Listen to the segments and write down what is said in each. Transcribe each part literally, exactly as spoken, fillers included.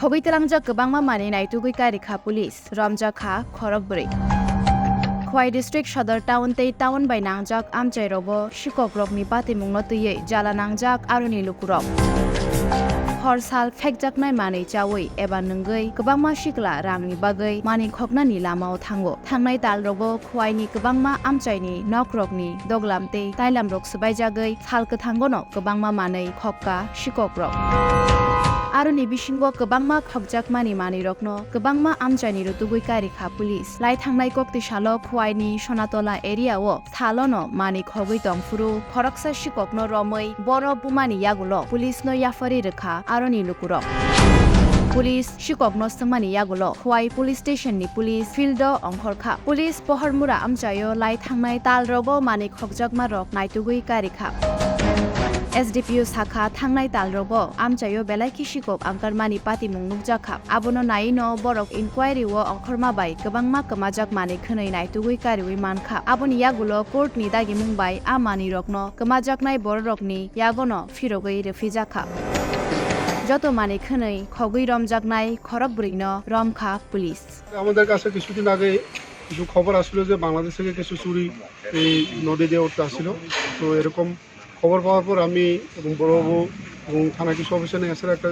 Khogwi tlangjak kwbangma manwi naitugwi karikha police, romjak kha khorok bwrwi. Khowai district sodor town tei town bai nangjak amchai rogo sikok rokni patimungno twiwi jala nangjak aroni lukurok. Hor sal phekjaknai manwi chawi eba nwngwi kwbangma sikla rangni bagwi manwi khoknani lamao thango. Thangnai tal rogo Khowaini kwbangma amchaini nokrokni doglam tei tailamrok swbaijagwi sal kwthangono kwbangma manwi khokka sikokrok. Aroni bisingo kwbangma khokjakmani manwirokno kwbangma amchaini rutugwi karikha police. Lai thangnai kokti salo Khowaini Sonatola area o salono manwi khogwi tongphuru khoroksa sikokno romwi bono bumani yagulo police no yapharwi rwkha aroni lukurok. Police sikokno swngmani yagulo Khowai police station ni police field o ongkhorkha. Police Pohormura amchaio lai thangnai tal rogo manwi khokjakma rok naitugwi karikha. S D P O sakha thangnai tal rogo amchaio belai khe sikok angkarmani patimung nukjakha. Abono naino borok inquiry o ongkhorma bai kwbangma kwmajak manwi khwnwi naitugwi kariwi mankha. Aboni yagulo court ni dagimung bai a manwi rokno kwmajaknai bororokni yagono phirogwi rwphijakha. Joto manwi khwnwi khogwi romjaknai khorok bwrwino romkha police. আমাদের কাছে কিছুদিন আগে কিছু খবর আসছিল যে বাংলাদেশ থেকে কিছু চুরি এই নদী দিয়ে উঠতে আসছিল। তো এরকম খবর পাওয়ার পর আমি এবং বড়বাবু এবং থানা কিছু অফিসার নিয়ে এসে একটা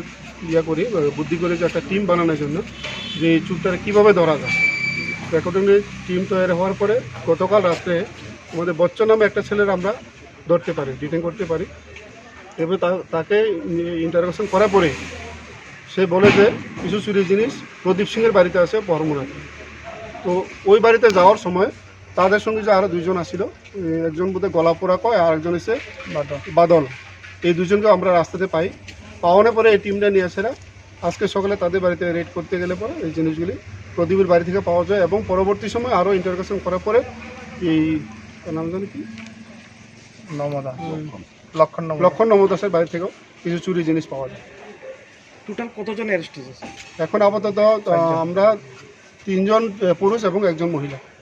ইয়ে করি, আহ, বুদ্ধি করে যে একটা টিম বানানোর জন্য, যে এই চুরটারে কীভাবে ধরা যায়। তো অ্যাকর্ডিংলি টিম তৈরি হওয়ার পরে গতকাল রাত্রে আমাদের বচ্চন নামে একটা ছেলের আমরা ধরতে পারি, ডিটেইন করতে পারি। এবার তা-, তাকে ইন্টারোগেশন করার পরে সে বলে যে কিছু চুরি জিনিস প্রদীপ সিংয়ের বাড়িতে আছে বহরমুড়াতে। তো ওই বাড়িতে যাওয়ার সময় তাদের সঙ্গে যে আরও দুইজন আসছিল, এ, একজন বোধহয় গলাপোড়া কয় আর একজন হচ্ছে বাদল। বাদল। এই দুজনকে আমরা রাস্তাতে পাই। পাওয়ানোর পরে এই টিমটা নিয়ে আসে না। আজকে সকালে তাদের বাড়িতে রেড করতে গেলে পরে এই জিনিসগুলি প্রদীপের বাড়ি থেকে পাওয়া যায় এবং পরবর্তী সময় আরও ইন্টারোগেশন করার পরে এই, তার নাম জানি কি? নমদা। হুম। লক্ষণ নমদা। লক্ষণ নমদাসের বাড়ি থেকেও কিছু চুরি জিনিস পাওয়া যায়। টোটাল কতজন অ্যারেস্ট হয়েছে, স্যার? এখন আপাতত, আহ, চারজন। আমরা তিনজন, আহ, পুরুষ এবং একজন মহিলা।